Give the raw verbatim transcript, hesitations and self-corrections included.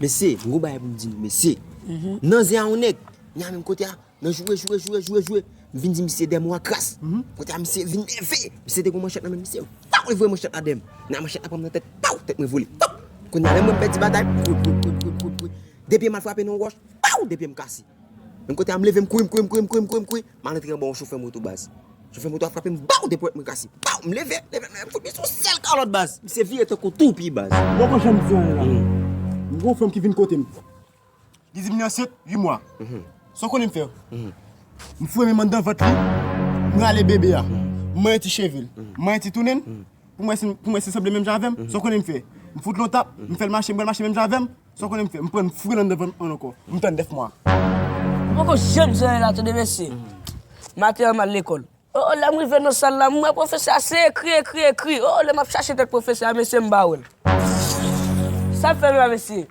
Mesye, m gon bagay pou m di nou, mesye. Nan zen a yon nèg, nan menm kote a, nan joure, joure, joure, joure, joure. M vin di misye dèyè mwen an kras. Kote a misye vin nève. Misye te gon manchèt nan men misye. Paw, li voye manchèt la dèyè m. Nan manchèt la pran m nan tèt. Paw, tèt mwen vole. Paw. Kounye a, lè m wè m pèdi batay. Kouri, kouri, kouri, kouri, kouri, kouri. De pye m al frape nan yon wòch. Paw, de pye m kase. Menm kote a, m leve, m kouri, m kouri, m kouri, m kouri, m kouri, m kouri. M al antre anba yon chofè moto baz. Chofè moto a frape m, baw, de pwèt mwen kase. Baw, m leve, leve, leve, m fout li sou sèl kalòt baz. Misye vire tankou toupi baz. Bon, pran chanm di anyen la. M gon frè m ki vin kote m. Li di m li ansent uit mwa. Sa w konnen m fè? M foure men m anndan vant li. M rale bebe a. M manyen ti cheve l. M manyen ti tounen l. Pou m wè si, pou m wè si l sanble menm jan avè m. Sa w konnen m fè? M fout l yon tap. M fè l mache, m pral mache menm jan avè m. Sa w konnen m fè? M pran m foure l anndan vant mwen ankò. M tann nèf mwa. M poko janm di anyen la, tande mesye. Maten an m al lekòl. O, o, lè m rive nan sal la, m wè pwofesè a se ekri, ekri, ekri. O, o, lè m ap chache tèt pwofesè a, mesye, m pa wè l. Sa fè m la, mesye?